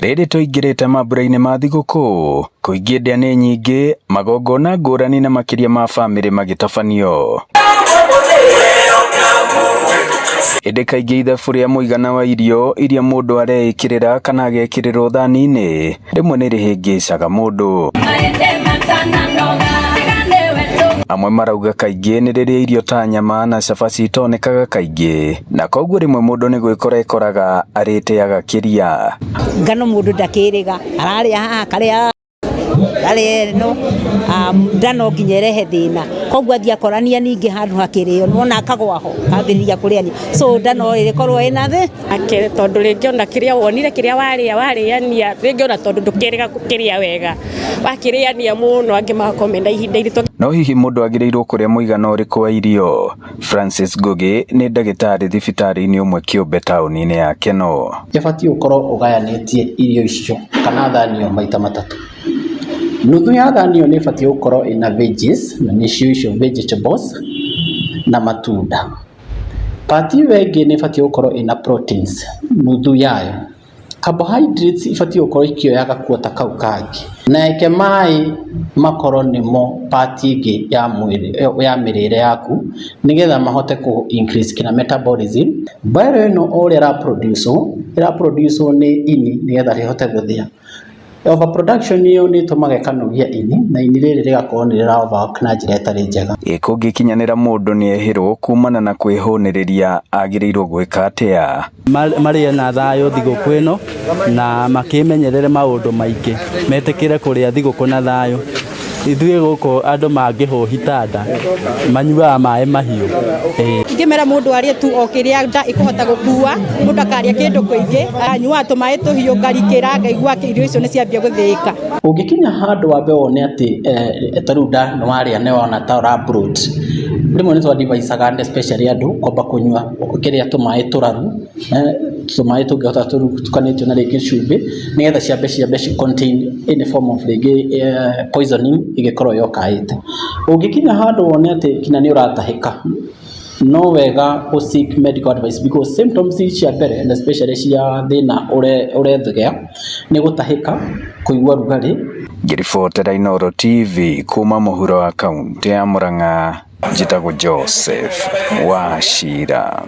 Rĩrĩ tũingĩrĩte mambura-inĩ ma thigũkũ, kũingĩ ndĩa nĩ nyingĩ, magongona ngũrani na makĩria ma bamĩrĩ magĩtabanio. Ĩndĩ kaingĩ ithabu rĩa mũigana wa irio iria mũndũ areĩkĩrĩra kana agekĩrĩrwo thani-inĩ rĩmwe nĩ rĩhĩngĩcaga mũndũ. Amwe marauga kaingĩ nĩ rĩrĩa irio ta nyama na cabaci itonekaga kaingĩ na koguo rĩmwe mũndũ nĩ gwĩkora ekoraga arĩte agakĩria. Ngano mũndũ ndakĩrĩga, ararĩa haha akarĩa arĩa ĩno, nda no nginya ĩrehe thĩna, koguo athiĩ akorania ningĩ handũ hakĩrĩo, nĩwona akagwa ho akambĩrĩria kũrĩa, so nda no ĩkorwo ĩna thĩ. Ake tondũ rĩngĩ ona kĩrĩa wonire kĩrĩa warĩa warĩania rĩngĩ ona tondũ ndũkĩrĩga gũkĩrĩa wega wakĩrĩania mũno angĩ magakorwo mena ihinda iritũ. No hihi mũndũ agĩrĩirwo kũrĩa mũigana ũrĩkũ wa irio? Francis Ngugi nĩ ndagĩtarĩ thibitarĩ-inĩ ũmwe kĩũmbe taũni-inĩ ya Kenol. Ĩbatiĩ gũkorwo ũgayanĩtie irio icio kana thani ĩyo maita matatũ. Nuthu ya thani ĩyo nĩ ĩbatiĩ gũkorwo ĩna veggies na nĩcio icio vegetables na matunda. Part ĩyo ĩngĩ nĩ ĩbatiĩ gũkorwo ĩna proteins nuthu yayo. Carbohydrates ibatiĩ gũkorwo ikĩoya ga quarter kau kangĩ. Na reke maĩ makorwo nĩmo part ĩngĩ ya mwĩrĩ ya mĩrĩre yaku nĩgetha mahote kũ increase kinya metabolism. Bile ĩno o ũrĩa ĩra produce wo, ĩra produce wo nĩ ini nĩgetha rĩhote gũthĩa. Overproduction ĩyo nĩ ĩtũmaga ĩkanogia ini na ini rĩrĩ rĩgakorwo nĩ rĩra overwork na njĩra ĩtarĩ njega. Ĩ kũngĩkinyanĩra mũndũ nĩehĩrwo kumana na kwĩhũnĩrĩria agĩrĩirwo gwĩka atĩa? Marĩe na thayũ thigũkũ ĩno na makĩmenyerere maũndũ maingĩ, metĩkĩre kũrĩa thigũkũ na thayũ. Ithuĩ gũkũ andũ mangĩhũhita nda manyuaga maĩ mahiũ. Ingĩmera mũndũ arĩe tu o kĩrĩa nda ĩkũhota gũkua, mũndũ akarĩa kĩndũ kĩingĩ, anyuaga tũmaĩ tũhiũ ngarikĩra ngaigua irio icio nĩ ciambia gũthĩĩka. Ũngĩkinya handũ wambe wone atĩ ta rĩu nda nĩ warĩa nĩ wona ta ũra bloat, rĩmwe nĩ tũ-advisaga especially andũ kwamba kũnyua kĩrĩa tũmaĩ tũraru, tũmaĩ tũngĩhota tũtukanĩtio na rĩngĩ cumbĩ nĩgetha ciambe ci contain any form of rĩngĩ poisoning ĩngĩkorwo yokaĩte. Ũngĩkinya handũ wone atĩ kinya nĩ ũratahĩka, no wega ũ seek medical advice because symptoms cia mbere and especially cia thĩna ũrethegea nĩ gũtahĩka, kũigua rugarĩ. Ngĩribotera Inooro TV kuma mũhuro wa kaũntĩ ya Murang'a, njĩtagwo Joseph Wachira.